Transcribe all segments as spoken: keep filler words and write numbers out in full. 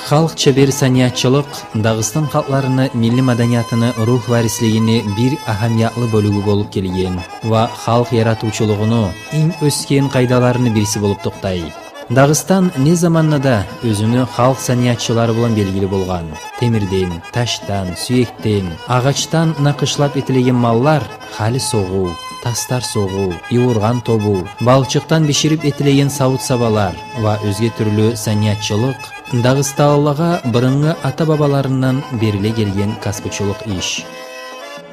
Халкъ чебер саниятчылыкъ Дагъыстан халкъларыны милли маданиятыны, ругь варислигини бир агьамиятлы бёлюгю болуп гелген ва халкъ яратывчулугъуну инг оьсген къайдаларыны бириси болуп токътай. Дагъыстан не заманда да оьзюню халкъ саниятчылары булан белгили болгъан. Темирден, ташдан, сюекден, агъачдан накъышлап этилеген маллар, хали согъув, тастар согъув, ювургъан тобув, балчыкъдан биширип этилеген савут-сабалар ва оьзге тюрлю саниятчылыкъ дагъыстанлылагъа бырынгъы ата-бабаларындан бериле гелген касбучулукъ иш.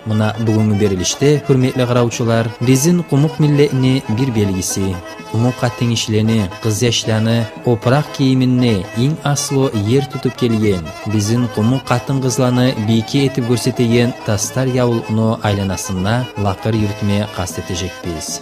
Муна бугюнгю берилишде, гьюрметли къаравчулар, бизин къумукъ миллетни бир белгиси, къумукъ къатынгишилени, къызъяшланы опуракъ гийиминде инг аслу ер тутуп гелген, бизин къумукъ къатын-къызланы бийке этип гёрсетеген тастар явлукъну айланасында лакъыр юрютме къаст этежекбиз.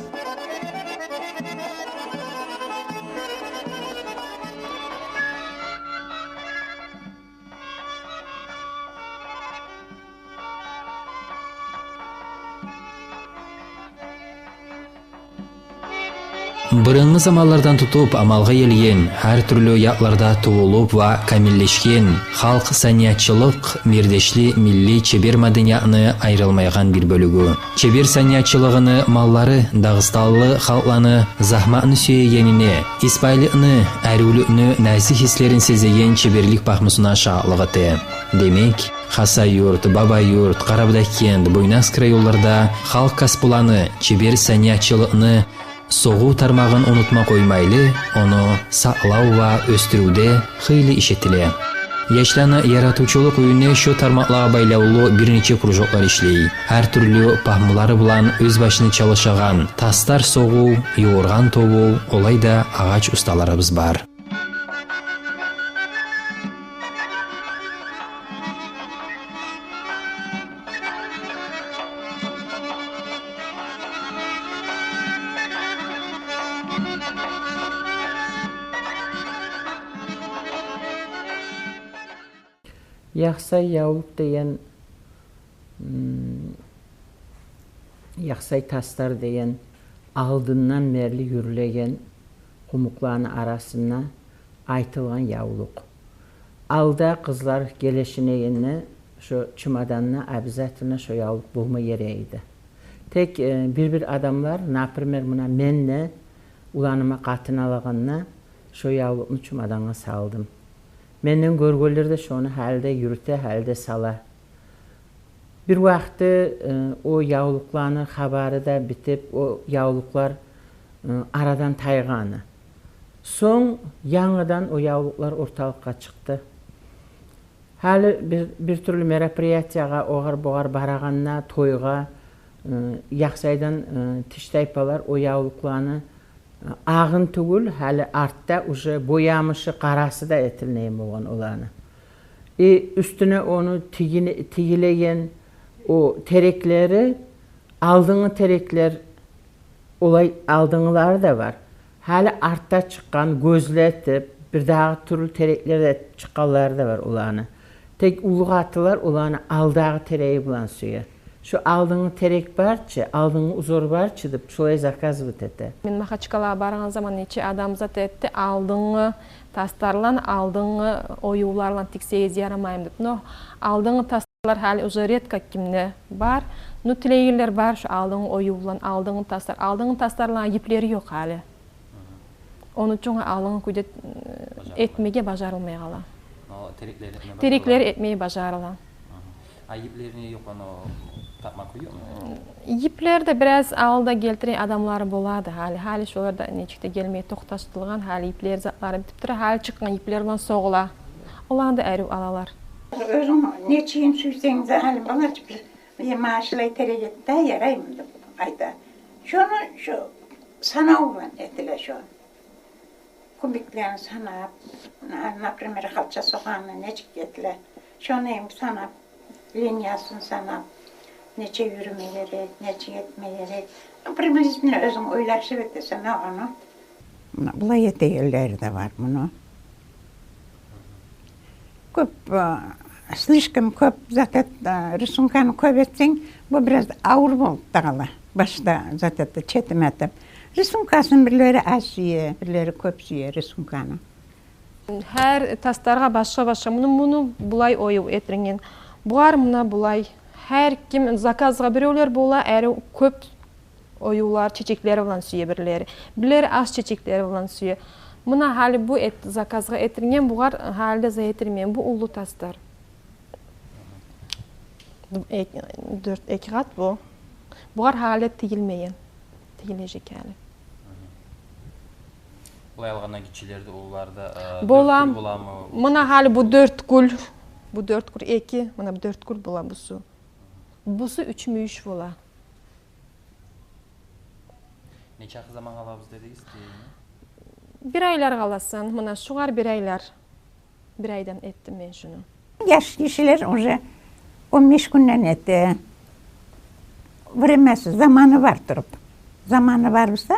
Бырынгъы заманлардан тутуп амалгъа гелген, гьар тюрлю якъларда тувулуп ва камиллешген халкъ саниятчылыкъ мердешли милли чебер маданиятны айрылмайгъан бир бёлюгю. Чебер саниятчылыгъыны маллары дагъыстанлы халкъланы загьматны сюегенине, исбайлыкъны, аривлюкню назик гьислерин сезеген чеберлик пагьмусуна шагьатлыкъ эте. Демек, Хасавюрт, Бабаюрт, Къарабудагъгент, Буйнакск районларда халкъ касбуланы, чебер саниятчылыкъны согъув тармагъын унутма къоймайлы, ону сакълав ва оьсдюрювде хыйлы иш этиле. Яшланы яратывчулукъ уьюнде шо тармакълагъа байлавлу бир нече кружоклар ишлей. Гьар тюрлю пагьмулары булан оьзбашына чалышагъан тастар согъув, ювургъан тобув, олай да агъач усталарыбыз бар. Яхсай явлукъ деген, м, яхсай тастар деген алдындан берли юрюлеген къумукъланы арасында айтылгъан явлукъ. Алда къызлар гелешинегенде шо чемоданда обязательно шо явлукъ болма герек эди. Тек, э, бир-бир адамлар, например, муна мен де уланыма къатын алагъанда шо явлукъну чемодангъа салдым. Менден гёргенлер де шону гьали де юрюте, гьали де сала. Бир вакъти, э, о явлукъланы хабары да битип, о явлукълар, э, арадан тайгъаны. Сонг янгыдан о явлукълар орталыкъгъа чыкъды. Гьали бир, бир тюрлю мероприятиягъа, огъар-бугъар барагъанда, тойгъа, э, Яхсайдан, э, тыш тайпалар о явлукъланы, э, агъын тюгюл, гьали артда уже боямышы, къарасы да этилинеген болгъан оланы. И уьстюне ону тигине-, тигилеген о тереклери, алдынгъы тереклер, олай алдынгъылары да бар. Гьали артда чыкъгъан, гёзлетип, бирдагъы тюрлю тереклер де чыкъгъанлары да бар оланы. Тек уллу къатынлар оланы алдагъы тереги булан сюе. Шо алдынгъы терек бар чы, алдынгъы узор бар чы деп, шолай заказывать эте. Мен Махачкалагъа баргъан заман нече адам зат этди, алдынгъы тастарлан, алдынгъы оювларлан тиксегиз ярамаймы деп. Но алдынгъы тас- Олар гьали уже редко кимде бар. Ну, тилейгенлер бар, шо алдынгъы оюв булан, алдынгъы тастар. Алдынгъы тастарланы йиплери ёкъ гьали. Ону учун алдынгъы кюйде, э, этмеге бажарылмай къала. О, тереклер этмеге бажарыла. Тереклер этмеге бажарыла. Агьа. А йиплери ёкъ, ону тапма кюй ёкъму? Йиплер де бираз алда гелтирген адамлары болады. Гьали, гьали шолар да нечик де гелмей токъташдырылгъан, гьали йиплер затлары битип тура, гьали чыкъгъан йиплер булан согъула. Оланы да арив алалар. Оьзюнг нечигин сюйсенг де, гьали балачыкъ бир, бир машинлей терек эт де, яраймы деп айта. Шону шо санав булан этиле шо. Кубиклерин санап, на-, например, халча согъагъанда нечик этиле, шону эм санап, линиясын санап, нече юрюме герек, нече этме герек. Ну, приблизительно оьзюнг ойлашып этесен ону. Муна булай этегенлери де бар муну. Кёп, э, слишком кёп зат эт-, э, рисунканы кёп этсенг, бу бираз авур болуп да къала. Башда зат этип, четим этип. Рисункасын бирлери аз сюе, бирлери кёп сюе рисунканы. Гьар тастаргъа башгъа-башгъа. Муну, муну булай оюв этилген. Бугъар муна булай. Гьар ким заказгъа, биревлер бола, ари кёп оювлар чечеклер булан сюе бирлери. Бирлери аз чечеклер булан сюе. Муна гьали бу эт-, заказгъа этилген, бугъар гьали де зат этилмеген. Бу уллу тастар. Эк-, дёрт, эки къат бу. Бугъар гьали тигилмеген. Тигилежек гьали. Булай алгъанда гиччилер де, уллулар да, э, бола. Дёрт гюл боламы? Муна гьали бу дёрт гюл. Бу дёрт гюл, эки, муна бу дёрт гюл бола бусу. Бусу уьч мюйюш бола. Нече заман къалабыз дедигиз, дейми? Бир айлар къаласан, муна шугъар бир айлар. Бир айдан этдим мен шуну. Яш гишилер уже он беш гюнден эте. Времясы, заманы бар туруп. Заманы бар буса,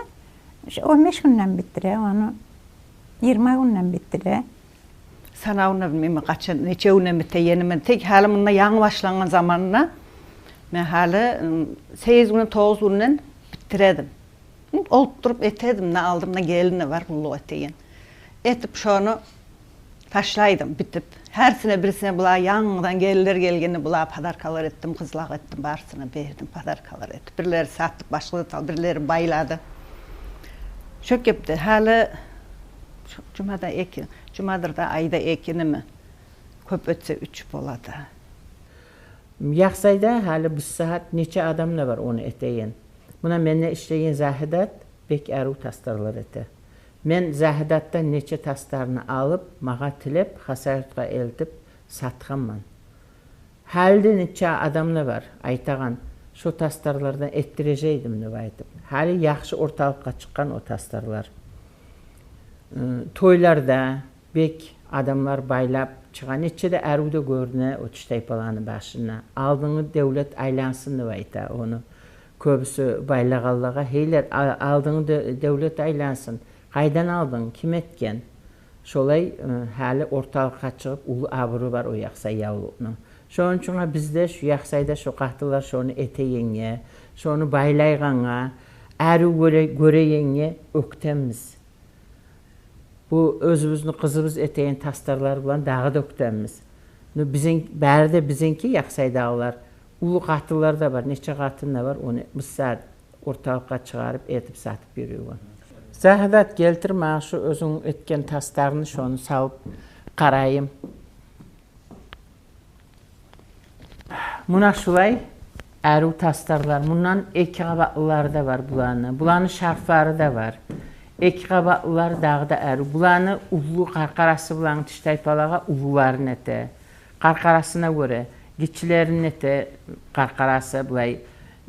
шу он беш гюнден битдире, ону йигирма гюнден битдире. Санавун да билмеймен, къачан, нече гюнден битегенин. Мен тек гьали мунда янгы башлангъан заманына, мен гьали, м, сегиз гюнден, тогъуз гюнден битдире эдим. Олтуруп эте эдим, муна алдымда гелин де бар, къуллукъ этеген. Этип шону ташлай эдим, битип. Гьарисине, бирисине, булагъа, янгыдан гелинлер гелгенде, булагъа подаркалар этдим, къызлагъа этдим, барысына бердим подаркалар этип. Бирлери сатып, башгъа зат алды, бирлери байлады. Шо кепде гьали шу жумада эки, жумадыр да, айда экиними, кёп этсе уьч болады. Яхсайда гьали бу сагьат нече адам да бар ону этеген. Муна менде ишлеген Загьидат бек арив тастарлар эте. Мен Загьидатдан нече тастарны алып, магъа тилеп, Хасавюртгъа элтип сатгъанман. Гьали де нече адам да бар айтагъан, шо тастарлардан этдирежек эдим деп айтып. Гьали яхшы орталыкъгъа чыкъгъан о тастарлар. Ы, тойларда бек адамлар байлап чыгъа, нече де арив де гёрюне о тиштайпаланы башына. Алдынгы девлет айлансын деп айта ону. Кёбюсю байлагъанлагъа, гьейлер, а-, алдынгы де-, девлет айлансын. Къайдан алдынг, ким этген? Шолай, э, гьали орталыкъгъа чыгъып, уллу абуру бар о яхсай явлукъну. Шону учун бизде шу яхсайда шо къатынлар шону этегенге, шону байлайгъангъа, арив гёре-, гёрегенге оьктембиз. Бу оьзюбюзню къызыбыз этеген тастарлар булан дагъы да оьктембиз. Ну, бизин, бары да бизинки яхсайдагъылар. Уллу къатынлар да бар, нече къатын да бар, ону бу сагьат орталыкъгъа чыгъарып, этип сатып юрюйген. Загьидат, гелтир магъа шу оьзюнг этген тастарны, шону салып къарайым. Муна шулай арив тастарлар. Мундан эки къабатлылары да бар буланы. Буланы шарфлары да бар. Эки къабатлылар дагъы да арив. Буланы уллу къаркъарасы булан тиштайпалагъа уллуларын эте. Къаркъарасына гёре гиччилерин эте, къаркъарасы булай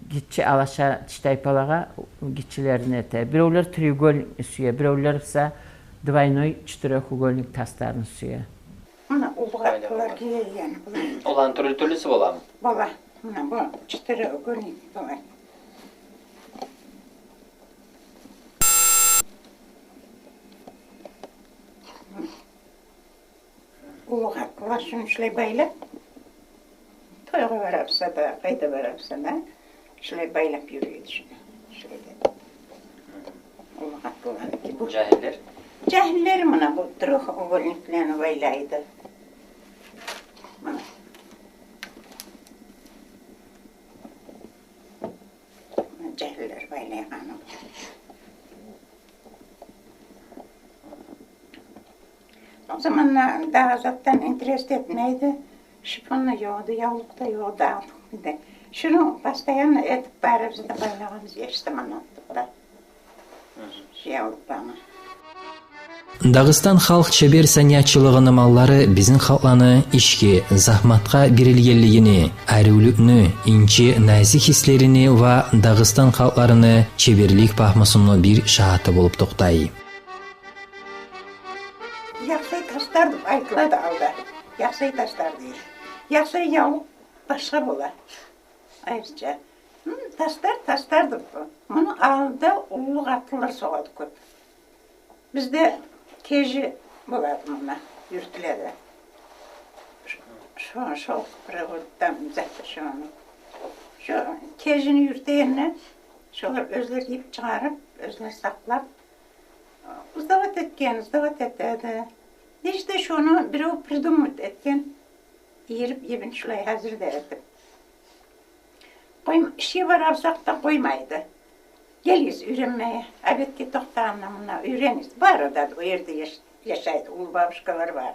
гиччи алаша тиштайпалагъа гиччилерин эте. Биревлер треугольникни сюе, биревлер буса двойной четырёхугольник тастарын сюе. Муна уллу къатлылар гийеген булар. Оланы тюрлю-тюрлюсю боламы? Бола. Муна бу четырёхугольник бола. Уллу къатлылар шуну шулай байлап, тойгъа барабызса да, къайда барабызса да, шулай байлап юрюйдю шуну. Шулай деп. Уллу къатлыларныки бу. Жагьиллер? Жагьиллер муна бу трёхугольниклени байлайды. Муна. Жагьиллер байлайгъаны бу. О заманда дагъы затдан интерес этмейди. Шифон да ёкъ эди, явлукъ да ёкъ эди, алтын да. Шуну постоянно этип барыбыз да байлагъанбыз, яш замандан тутуп да. Шу явлукъланы. Дагъыстан халкъ чебер саниятчылыгъыны маллары бизин халкъланы ишге, загьматгъа берилгенлигини, аривлюкню, инче, назик гьислерини ва Дагъыстан халкъларыны чеберлик пагьмусуну бир шагьаты болуп токътай. Яхсай тастар деп айтылады алда. Яхсай тастар дейди. Яхсай явлукъ башгъа бола. Айрыча. Гьм, тастар, тастар деп бу. Муну алда уллу къатлылар согъады кёп. Бизде кежи болады муна, юртулады. Шо, шо проводдан зат шону. Шо кежини юртегенде, шолар оьзлер йип чыгъарып, оьзлер сакълап, сдавать этген, сдавать этеди. Ишде шону бирев придумать этген, ийирип йибин шулай гьазир де этип. Къой, ишге барабыз дагъы да къоймайды. Гелигиз уьйренмеге, обедге токътагъанда мунда уьйренигиз. Бары да о ерде яш-, яшайды, уллу бабушкалар бар.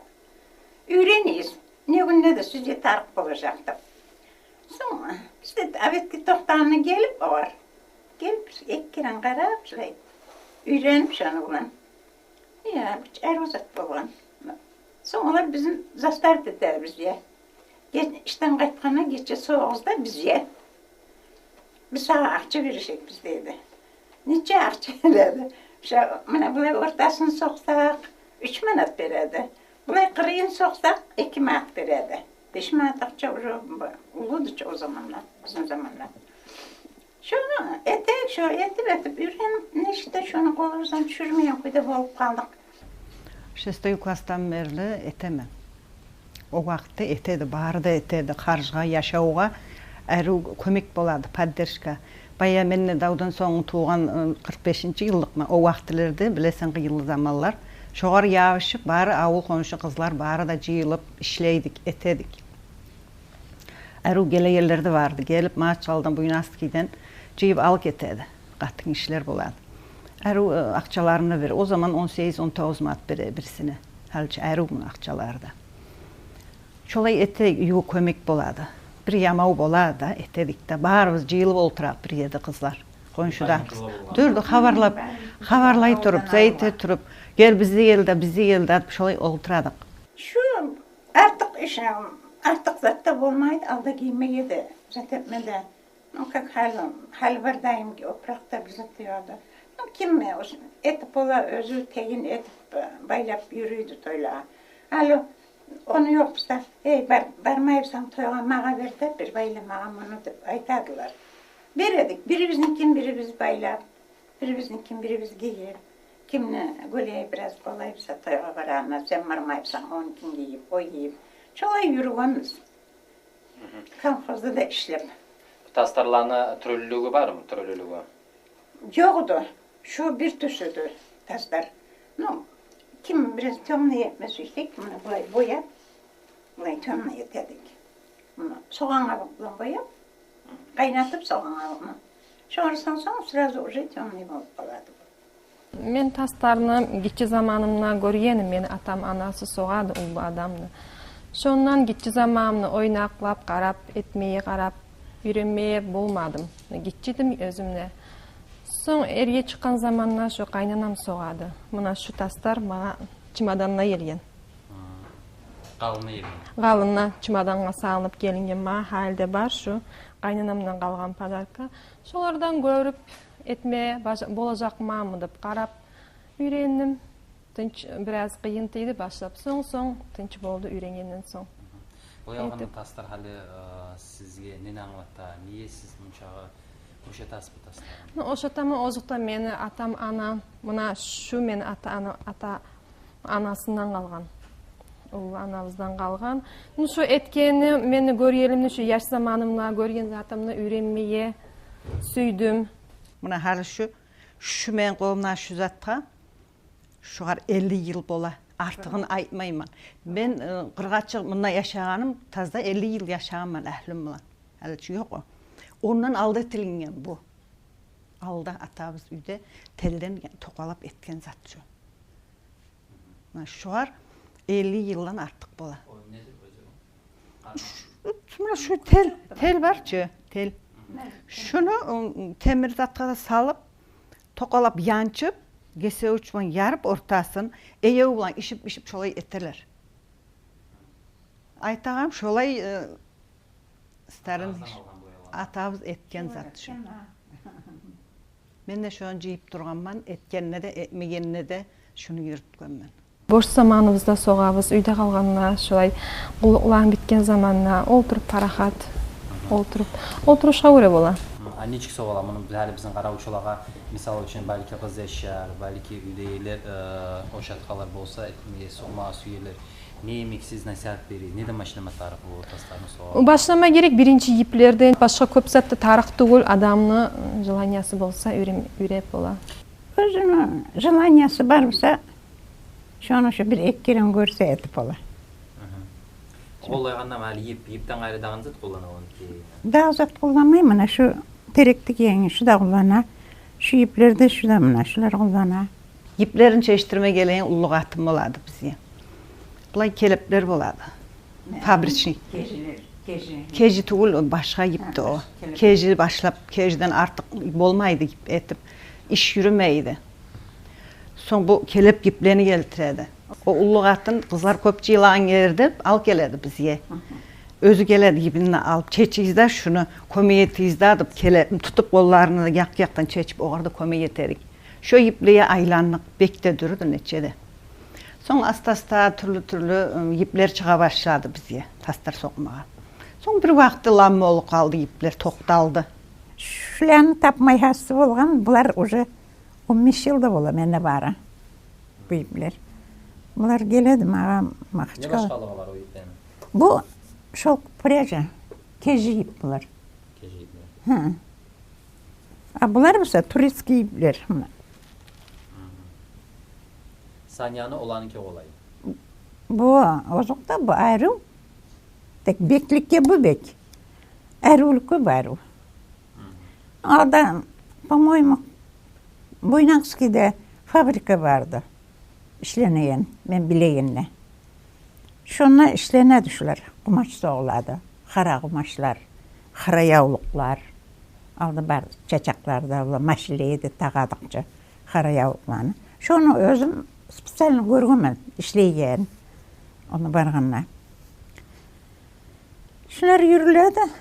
Уьйренигиз, не гюнде де сизге тарыкъ болажакъ деп. Сонг биз де обедге токътагъанда гелип олар. Гелип биз эки керен къарап, шулай уьйренип шону булан. Я, бу арив зат болгъан. Сонг олар бизин заставить этеди бизге. Геч-, ишден къайтгъанда гече согъугъуз да бизге. Биз сагъа акъча бережекбиз дейди. Нече акъча береди? Ша, муна булай ортасын сокъсакъ, уьч манат береди. Булай къырыйын сокъсакъ, эки манат береди. Беш манат акъча уже бу-, уллуду чу о заманда, бизин заманда. Шону этейик, шо этип-этип уьйренип, нечик де шону къолубуздан тюшюрмейген кюйде болуп къалдыкъ. Шестой класстан берли этемен. О вакътиде этеди, бары да этеди. Харжгъа, яшавгъа арив кёмек болады, поддержка. Бая мен де давдан сонг тувгъан, ы, къыркъ бешинчи йыллыкъман. О вакътилерде, билесен, къыйынлы заманлар. Шогъар ябушуп, бары авул-хоншу къызлар бары да жыйылып ишлейдик, этедик. Арив гелегенлер де барды. Гелип, Магьачкъаладан, Буйнакскиден жыйып алып гетеди. Къатынгишилер болады. Арив, э, акъчаларын да бере. О заман он сегиз, он тогъуз манат бере бирисине. Гьали чи арив муну акъчалары да. Шолай эте, ювукъ кёмек болады. Бир ямав болады да, этедик де. Барыбыз жыйылып олтурабыз бир ерде, къызлар. Хоншуда. Дюрдю хабарлап, хабарлай туруп, зат эте туруп, гел бизге гел де, бизге гел де деп шолай олтурадыкъ. Шу артыкъ иш, артыкъ зат да болмайды, алда гиймеге де, зат этме де. Ну, как гьали, гьали бар дайым опуракъ да бир зат да ёкъ да. Ну, ким, э, ош-, этип бола, оьзю тегин этип, э, байлап юрюйдю тойлагъа. Гьали ону ёкъ буса, эй, бар-, бармайбысан тойгъа, магъа бер де, бир байла магъа муну деп айтадылар. Бередик, бирибизникин бирибиз байлап, бирибизникин бирибиз гийип, кимни гёлеги бираз къолай буса тойгъа барагъанда, сен бармайбысан, онукин гийип, о гийип. Шолай юрюгенбиз. Мгм. Колхозда да ишлеп. Тастарланы тюрлюлюгю бармы, тюрлюлюгю? Ёкъ эди. Шу бир тюсюдю тастар. Ну, ким бираз тёмный этме сюйсе, муну булай бояп, булай тёмный этедик. Муну согъан къабукъ булан бояп, къайнатып согъан къабукъну. Шогъар салсанг, сразу уже тёмный болуп къалады бу. Мен тастарны гиччи заманымда гёргенмен, мени атам, анасы согъады, уллу адамны. Шондан гиччи заманымны ойнакълап къарап, этмеге къарап, уьйренмеге болмадым. Гиччи эдим оьзюм де. Сонг эрге чыкъгъан заманда шо къайнанам согъады. Муна шу тастар магъа чемоданда гелген. Гьы. Къалыны гелген. Къалыны чемодангъа салынып гелинген, магъа гьали де бар шу къайнанамдан къалгъан подарка. Шолардан гёрюп этме бажа-, болажакъманмы деп къарап уьйрендим. Тынч, бираз къыйын тийди башлап. Сонг-сонг тынч болду уьйренгенден сонг. Булай алгъанда тастар гьали, э, сизге нени англата? Неге сиз мунчагъы ошатасыз бу тастарны? Ну, ошатаман, озокъда, мени атам, анам, муна шу мени ата-ана, ата-анасындан къалгъан. Уллу анабыздан къалгъан. Ну, шу этгенни, мени гёргенлигимни, шу яш заманымда гёрген затымны уьйренмеге сюйдюм. Муна гьали шу, шу мени къолумда шу затгъа, шогъар элли йыл бола. Артыгъын айтмайман. Мен, э, къыргъа чыгъып мунда яшагъаным, таза элли йыл яшагъанман агьлюм булан. Гьали чи ёкъ о. Ондан алда этилинген бу. Алда атабыз уьйде телден токъалап этген зат шу. Муна шогъар элли йылдан артыкъ бола. О недир оьзю? Ш-, муна шу тел, тел бар чы, тел. Шуну, ы, темир затгъа да салып, токъалап янчып, гесевюч булан ярып ортасын, эев булан ишип-ишип шолай этелер. Айтагъаным, шолай, э, старин иш-, атабыз этген зат шу. Мен де шону жыйып тургъанман, этгенде де, этмегенде де шуну юрютгенмен. Бош заманыбызда согъабыз, уьйде къалгъанда, шолай къуллукъланы битген заманда олтуруп, парахат олтуруп, олтурушгъа гёре бола. Гьы, а нечик согъалар? Муну гьали бизин къаравчулагъа, мисал учун, балики, къызъяшлар, балики, уьйдегилер, э, ошатгъанлар болса, этмеге, согъмагъа сюелер. Не йимик сиз насигьат бере, неден башлама тарыкъ бу тастарны согъа? Башлама герек биринчи йиплерден, башгъа кёп зат да тарыкъ тюгюл, адамны желаниясы болса, уьйрен-, уьйреп бола. Оьзюню желаниясы бар буса, Шону шо бир-эки керен гёрсе этип бола. Къоллайгъанда, гьали йип, йипден къайры дагъы не зат къуллана ону кийигенде? Дагъы зат къулланмай, муна шу терекдеги, шу да къуллана. Шу йиплерде шу да, муна шулар къуллана. Йиплерин чечдирме гелеген уллу къатын болады бизге. Булай келеплер болады. Фабричный. Кежилер, кежи. Кежи тюгюл, о башгъа йипди о. Кежи башлап, кежиден артыкъ болмайды йип этип. Иш юрюмейди. Сонг бу келеп йиплени гелтиреди. О уллу къатын, къызлар кёп жыйылагъан ерде ал геледи бизге. Оьзю геледи, йибин де алып, чечигиз де шуну, кёмек этигиз де деп, келеп тутуп къолларын да якъ-якъдан чечип, огъар да кёмек этедик. Шо йиплеге айландыкъ, бек де дюрдю нече де. Сонг аста-аста тюрлю-тюрлю, ы, йиплер чыгъа башлады бизге, тастар сокъмагъа. Сонг бир вакъти лам болуп къалды, йиплер токъталды. Шуланы тапмай гьасси болгъан, булар уже он беш йыл да бола менде бары. Бу йиплер. Булар геледи магъа Махачкъала. Не башгъалыгъы бар о йиплени? Бу шёлк пряжа, кежи йип булар. Кежи йиплер. Гьа. А булар буса турецкий йиплер. Муна. Саняны оланыки къолай. Бу озокъда, бу арив. Тек бекликге бу бек. Аривлюкге бу арив. Алда, по-моему, Буйнакскийде фабрика барды ишленеген, мен билегенде. Шонда ишленеди шулар, къумач согъулады, къара къумачлар, къара явлукълар. Алда бар чачакъларда, ола машилеге де тагъадыкъ чы къара явлукъланы. Шону оьзюм специально гёргенмен ишлейгенин, ону баргъанда. Шулар юрюледи.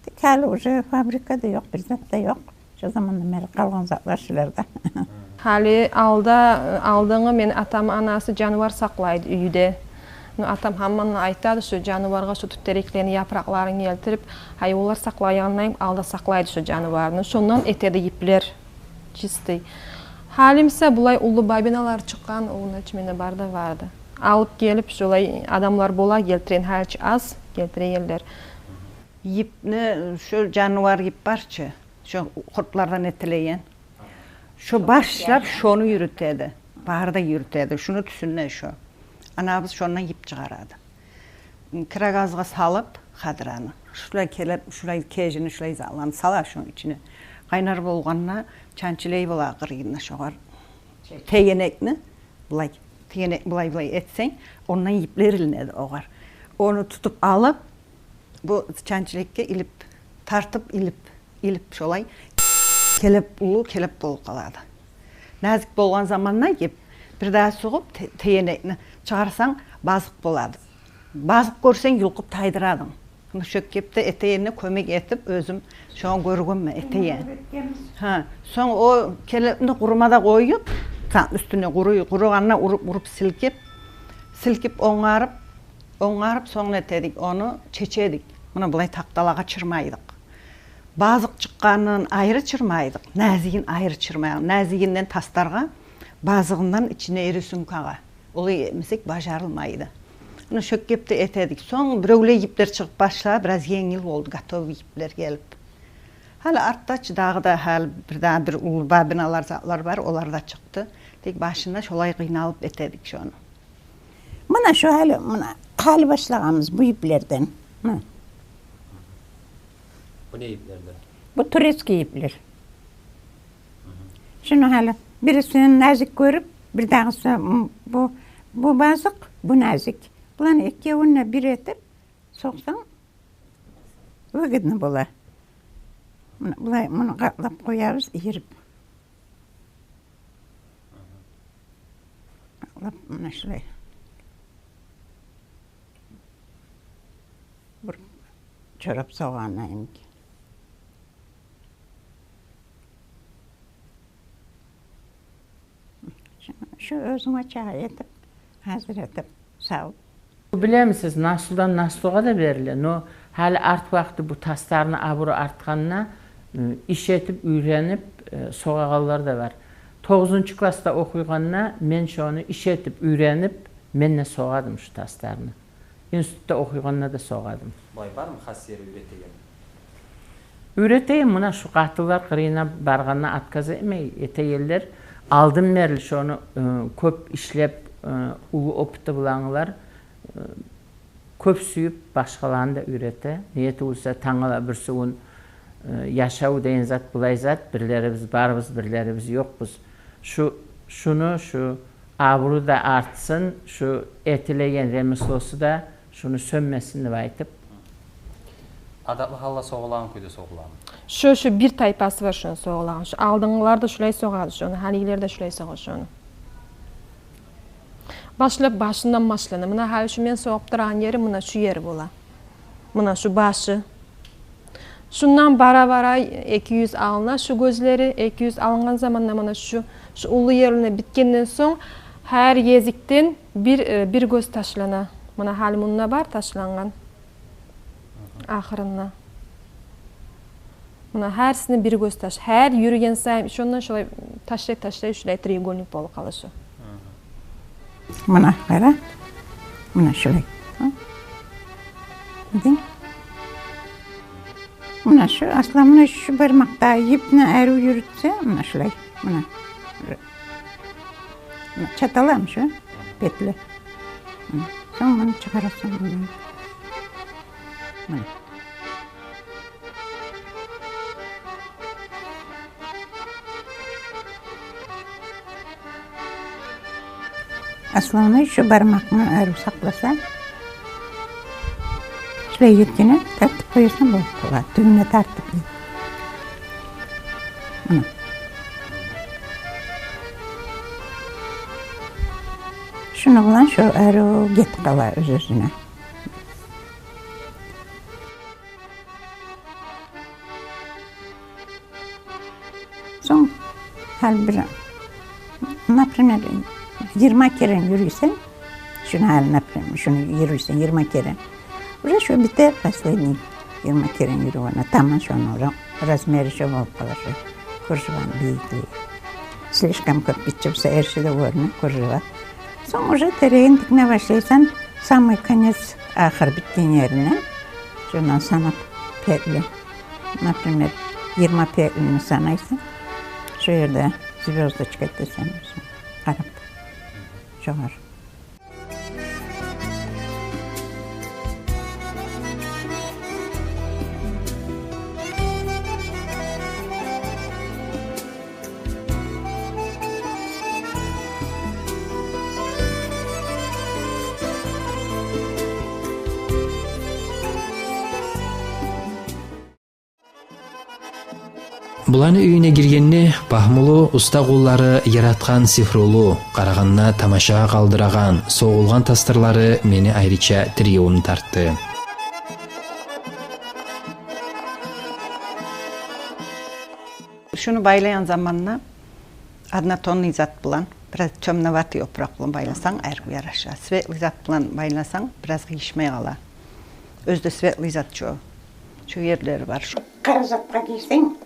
Тек гьали уже фабрика да ёкъ, бир зат да ёкъ. Шо замандан берли къалгъан затлар шулар да. Гьали алда, алдынгъы мени атамны анасы жанывар сакълайды уьйде. Ну, атам гьаман да айтады, шо жанываргъа шо тут тереклени япыракъларын гелтирип, гьайванлар сакълайгъандай алда сакълайды шо жаныварны. Шондан этеди йиплер. Чистый. Гьали буса булай уллу бобиналар чыкъгъан, о, значит, менде бар да барды. Алып гелип, шолай адамлар бола гелтиреген, гьали чи аз гелтирегенлер. Йипни, шо жанывар йип бар чы, шо къуртлардан этилеген. Шо башлап шону юрютеди. Бары да юрютеди. Шуну тюсюнде шо. Анабыз шондан йип чыгъарады. Кирагазгъа салып, хадираны. Шулай келип, шулай кежини, шулай затланы сала шону ичине. Къайнар болгъанда чанчилей бола къырыйында шогъар. Тегенекни, булай, тегенек булай-булай этсенг, ондан йиплер илинеди огъар. Ону тутуп алып, бу чанчилекге илип, тартып илип, илип шолай келеп, уллу келеп болуп къалады. Назик болгъан заманда йип, бир дагъы сугъуп, те-, тегенекни чыгъарсанг, базыкъ болады. Базыкъ гёрсенг, юлкъуп тайдырадынг. Муна шо кепде этегенине кёмек этип, оьзюм шону гёргенмен, этеген. Гьа, сонг о келепни къурума да къоюп, та-, уьстюне къуру-, къуругъанда уруп-уруп силкип, силкип онгарып, онгарып, сонг этедик, ону чечедик. Муна булай тахталагъа чырмайдыкъ. Базыкъ чыкъгъанын айры чырмайдыкъ, назигин айры чырмайдыкъ. Назигинден тастаргъа, базыгъындан ичине рисункагъа. Олай этмесек, бажарылмайды. Муна шо кепде этедик. Сонг биревлей йиплер чыгъып башлады, бираз енгил болду, готовый йиплер гелип. Гьали артда чы дагъы да, гьали бир дагъы бир уллу бобиналар, затлар бар, олар да чыкъды. Тек башында шолай къыйналып этедик шону. Муна шо гьали, муна гьали башлагъанбыз бу йиплерден. Муна. Бу не йиплердир? Бу турецкий йиплер. Шуну гьали бирисин назик гёрюп, бир дагъысы, м, бу, бу базыкъ, бу назик. Буланы экевюн де бир этип сокъсанг, выгодно бола. Муна булай, муну къатлап къоябыз, ийирип. Къатлап, муна шулай. Бир чорап согъагъан йимик. Шу оьзюнг чакъы этип, гьазир этип сав. Билемисиз, наслудан наслугъа да бериле. Но гьали арт вакъти бу тастарны абуру артгъанда, м, иш этип, уьйренип, э, согъагъанлар да бар. Тогъузунчу класда охуйгъанда мен шону иш этип, уьйренип, мен де согъадым шу тастарны. Институтда охуйгъанда да согъадым. Булай бармы хас ери уьйретеген? Уьйретейим, муна шу къатынлар къырыйына баргъанда отказ этмей, этегенлер. Алдын берли шону, ы, кёп ишлеп, Э, уллу опыты булангылар, э, кёп сююп башгъаланы да уьйрете. Неге тюгюлсе, тангала бирисигюн, э, яшав деген зат булай зат, бирлерибиз барбыз, бирлерибиз ёкъбуз. Шу, шуну, шу абуру да артсын, шу этилеген ремеслосу да шуну сёнмесин деп айтып. Адатлы гьалда согъулагъан кюйде согъулагъан. Шу, шу бир тайпасы бар шуну согъулагъан. Шу алдынгылар да шулай согъады шуну, гьалигилер де шулай согъа шуну. Башлап башындан башлана. Муна гьали шу мен согъуп турагъан ери, муна шу ери бола. Муна шу башы. Шундан бара-бара эки юз алына шу гёзлери, эки юз алынгъан заманда муна шу, шу уллу ерине битгенден сонг, гьар гезикден бир, э, бир гёз ташлана. Муна гьали мунда бар ташлангъан. Ахырында. Муна гьарисине бир гёз таш-, гьар юрюген сайын шондан шолай ташлай-ташлай шулай треугольник болуп къала шу. Муна къара. Муна шулай. Гьа? Гёрдюнг? Муна шу, основной шу бармакъда йипни арив юрютсе, муна шулай. Муна. Муна чаталам шу, петля. Муна. Сонг муну чыгъарасан муну. Муна. Основной шу бармакъны арив сакъласа, шулай етгене тартып къоясан, болуп къала, тюбюне тартып. Муна. Шуну булан шу арив гетип къала оьз-оьзюне. Сонг гьали бир, например, йигирма керен юрюйсен, шуну гьали, например, шуну юрюйсен йигирма керен, уже шу бите, последний йигирма керен юрюйгенде таман шону ра-, размери шу болуп къала шу. Кружеваны бийиклиги. Слишком кёп гиччи буса, эрши де гёрюне кружева. Сонг уже терегин тикме башлайсан, самый конец, ахыр битген ерине. Шондан санап петли. Например, йигирма петлини санайсан, шу ерде звёздочка этесен, къарап чыгъар. Буланы уьюне гиргенде, пагьмулу уста къоллары яратгъан сигьрулу, къарагъанда тамаша къалдырагъан, согъулгъан тастарлары мени айрыча тергевюмню тартды. Шуну байлайгъан заманда однотонный зат булан, бираз тёмноватый опуракъ булан байласанг, арив яраша. Светлый зат булан байласанг, бираз къыйышмай къала. Оьзю де светлый зат чы о. Чы ерлери бар шу. Къара затгъа гийсенг,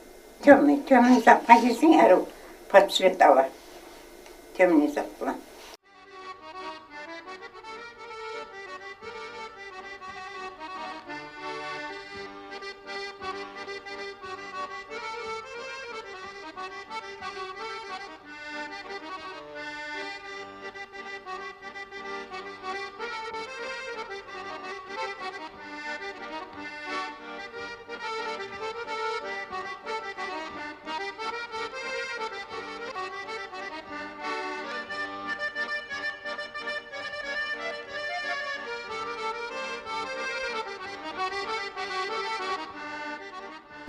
тёмный, тёмный затгъа гийсенг, арив под цвет ала. Тёмный зат булан.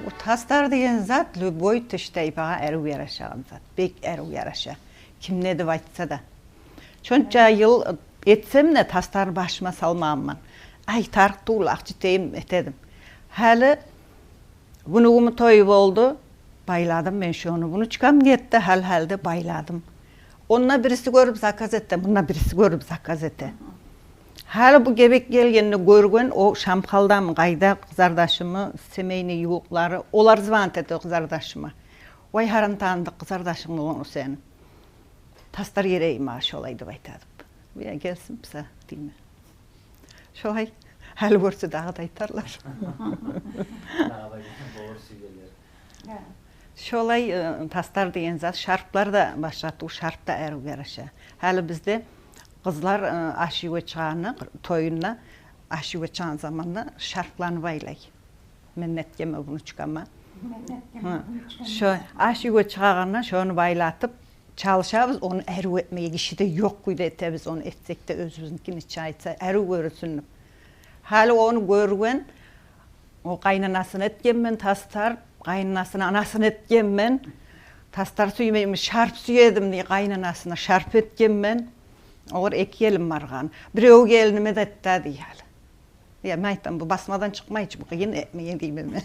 О тастар деген зат любой тыш тайпагъа арив ярашагъан зат, бек арив яраша. Ким не деп айтса да. Шонча йыл этсем де, тастарны башыма салмагъанман. Ай, тарыкъ тюгюл, акъча этейим, этедим. Гьали Внугумну тою болду, байладым мен шону. Внучкам гетди, гьал-гьалда байладым. Онда бириси гёрюп заказ эте, мунда бириси гёрюп заказ эте. Гьали бу гебек гелгенде гёрген, о Шамхалдамы, къайда, къызардашымы семейный ювукълары, олар звонить эте къызардашыма. Вай, гьаран таныдыкъ къызардашынг болгъан о сени. Тастар герек магъа шолай деп айтады. Я, гелсин буса деймен. Шолай, гьали гёрсе дагъы да айтарлар. Дагъы да болур сюегенлер. Шолай, э, тастар деген зат, шарплар да башгъа тюгюл, шарп да арив яраша. Гьали бизде Къызлар, э, аш ювгъа чыгъагъанда, тоюнда, аш ювгъа чыгъагъан заманда шарпланы байлай. Мен этгенмен внучкама. Мен этгенмен. Гьа. Внучкама. Шо аш ювгъа чыгъагъанда шону байлатып, чалышабыз, ону арив этмеге, гиши де ёкъ кюйде этебиз, ону этсек де, оьзюбюзнюкин нече айтса, арив гёрюнсюн деп. Гьали ону гёрген, о къайнанасына этгенмен тастар, къайнанасына, анасына этгенмен. Тастар сюймейми, шарп сюедим дей, къайнанасына шарп этгенмен. Огъар эки гелин баргъан. Бирев гелиниме де этди дей гьали. Я, мен айтам, бу басмадан чыкъмай чы, бу къыйын этмеге деймен мен.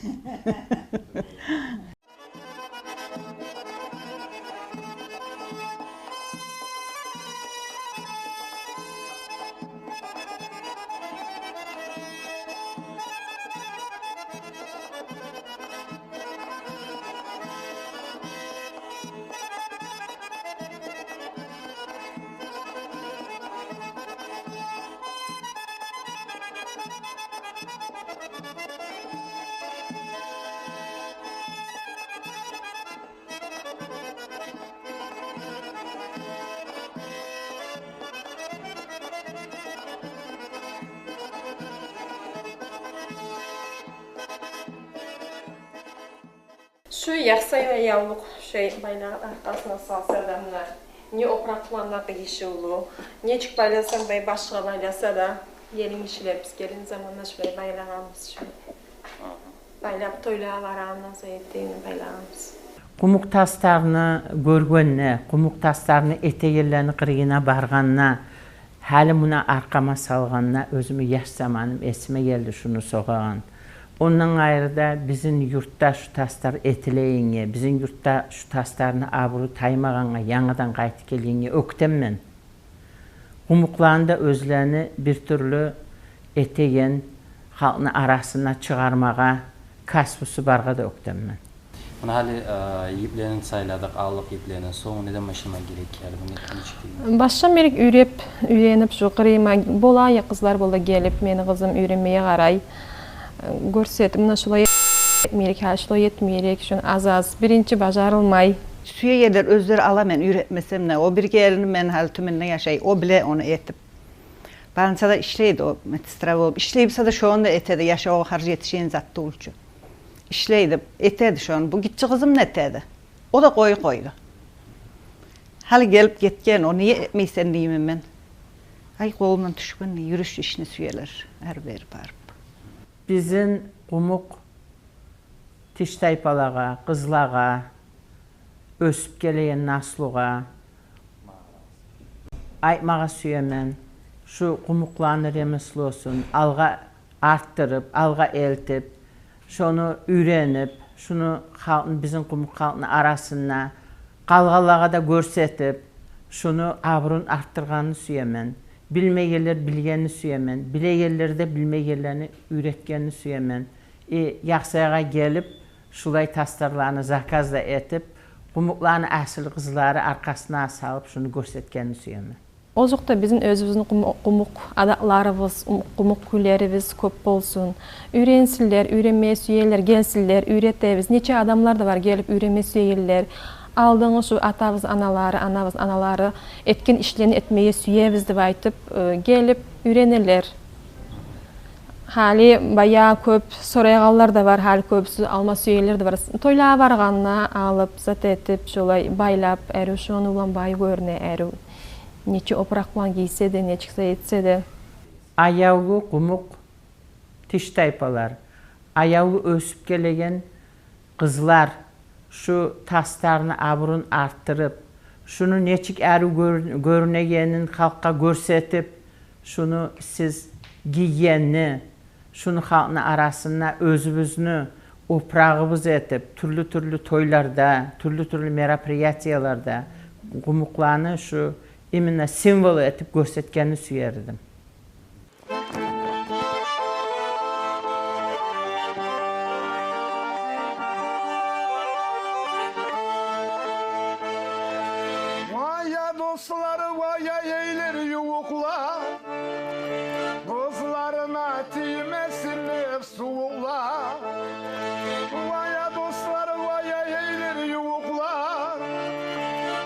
Шу яхсайгъа явлукъ шей байлагъан аркъасына салса да, муна, не опуракъ булан да къыйышывлу, нечик байласа да, башгъа байласа да, гелин гишилер, биз гелин заманда шулай байлагъанбыз шу. Байлап, тойлагъа барагъанда, зайыптыйны байлагъанбыз. Къумукъ тастарны гёргенде, къумукъ тастарны этегенлени къырыйына баргъанда, гьали муна аркъама салгъанда, оьзюмню яш заманым эсиме гелди шуну согъагъан. Ондан къайры да бизин юртда шу тастар этилегенге, бизин юртда шу тастарны абуру таймагъангъа, янгыдан къайтып гелгенге оьктеммен. Къумукъланы да оьзлени бир тюрлю этеген, халкъны арасына чыгъармагъа касбусу баргъа да оьктеммен. Муна гьали, э, йиплени сайладыкъ, алдыкъ йиплени. Сонг неден башлама герек гьали? Муну нечик деймен? Башлама герек уьйреп, уьйренип, шу къырыйыма бола, я къызлар бола гелип, мени къызым уьйренмеге къарай. Гёрсетип, муна шулай этме герек, гьали шулай этме герек, шуну аз-аз, биринчи бажарылмай. Сюегенлер оьзлери ала, мен уьйретмесем де. О бир гелиним мени гьали Тюменде яшай, о биле ону этип. Больницада ишлейди о, медсестра болуп ишлей буса да, шону да этеди, яшавгъа харж етишеген зат тюгюл чю. Ишлейди, этеди шону. Бу гиччи къызым да этеди. О да къоюп къойду. Гьали гелип гетген, о, неге этмейсен деймен мен. Ай, къолумдан тюшген, юрюш ишни сюелер, ары-бери барып. Бизин къумукъ тиштайпалагъа, къызлагъа, оьсюп гелеген наслугъа айтмагъа сюемен, шу къумукъланы ремеслосун алгъа артдырып, алгъа элтип, шону уьйренип, шуну халкъны, бизин къумукъ халкъны арасында къалгъанлагъа да гёрсетип, шуну абурун артдыргъанны сюемен. Билмегенлер билгенни сюемен, билегенлер де билмегенлени уьйретгенни сюемен. И Яхсайгъа гелип, шулай тастарланы заказ да этип, къумукъланы асил къызлары аркъасына салып, шуну гёрсетгенни сюемен. Озокъда, бизин оьзюбюзню къумукъ, къумукъ адатларыбыз, къумукъ кюйлерибиз кёп болсун. Уьйренсинлер, уьйренмеге сюегенлер гелсинлер, уьйретебиз. Нече адамлар да бар гелип уьйренме сюегенлер. Алдынгъы шу атабыз, аналары, анабыз, аналары этген ишлени этмеге сюебиз деп айтып, э, гелип уьйренелер. Гьали баягъы кёп сорайгъанлар да бар, гьали кёбюсю алма сюегенлер де бар. Тойлагъа баргъанда алып, зат этип, шолай байлап, арив, шону булан бай гёрюне, арив. Нече опуракъ булан гийсе де, нечик зат этсе де. Аявлу къумукъ тиштайпалар, аявлу оьсюп гелеген къызлар, шу тастарны абурун артдырып, шуну нечик арив гёр-, гёрюнегенин халкъгъа гёрсетип, шуну сиз гийгенни, шуну халкъны арасында оьзюбюзню опурагъыбыз этип, тюрлю-тюрлю тойларда, тюрлю-тюрлю мероприятияларда къумукъланы шу именно символу этип гёрсетгенни сюер эдим. Вай я, дослар, вай я, эйлер, ювукълар, къызларына тиймесин деп сувукълар. Вай я, дослар, вай я, эйлер, ювукълар,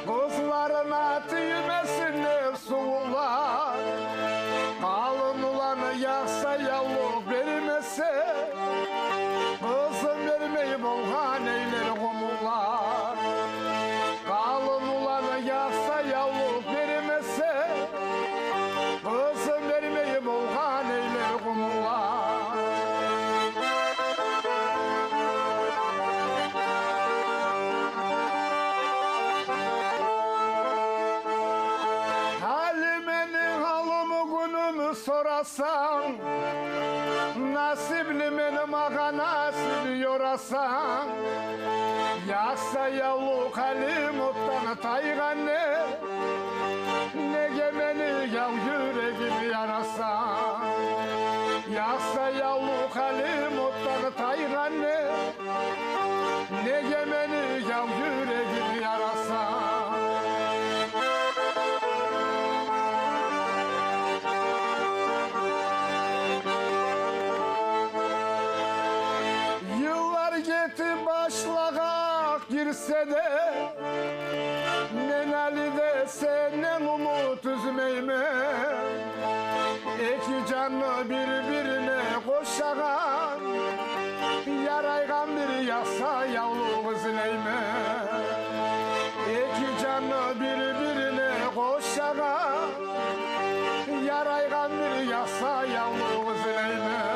къызларына тиймесин деп сувукълар. Якъса явлукъ бермесе, къызын бермей болгъан эйлер къумукълар. Къалын уланы якъса явлукъ бермесе, къызын бермей болгъан эйлер къумукълар. Гьали мени гьалымны-гюнюмню сорасанг, насипли мени, магъа насип ёрасанг. Якъса явлукъ гьалим отдан тайгъан не? Неге мени яв юрегим ярасанг? Якъса явлукъ гьалим отдан тайгъан не? Неге мени яв юрегим ярасанг? Йыллар гетип башлагъа гирсе де, мен гьали де сенден умут уьзмеймен. Эки жанны бир-бирине къошагъан, ярайгъан бир якъса явлукъ излеймен. Эки жанны бир-бирине къошагъан, ярайгъан бир якъса явлукъ излеймен.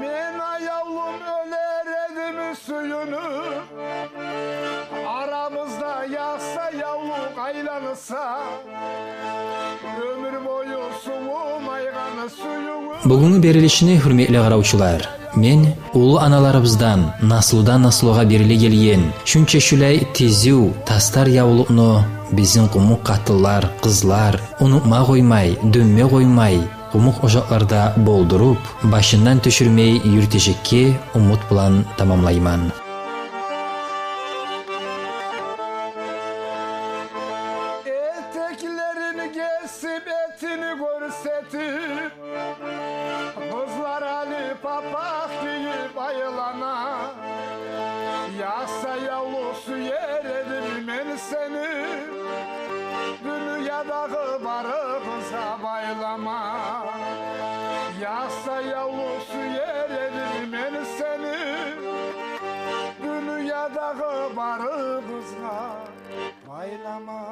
Мен, аявлум, оьлер эдим сююнюп, арабызда якъса явлукъ айланса, оьмюр бою сувумайгъан сюювюм. Бугюнгю берилишни, гьюрметли къаравчулар, мен уллу аналарыбыздан наслудан наслугъа бериле гелген шунча шулай тизив тастар явлукъну бизин къумукъ къатынлар, къызлар унутма къоймай, дюнме къоймай, къумукъ ожакъларда болдуруп, башындан тюшюрмей юрютежекге умут булан тамамлайман. Этеклерин гесип, этин гёрсетип, къызлар гьали папах гийип айлана. Якъса явлукъ сюер эдим мен сени, дюньядагъы бары къызгъа байлама. Якъса явлукъ сюер эдим мен сени, дюньядагъы бары къызгъа байлама.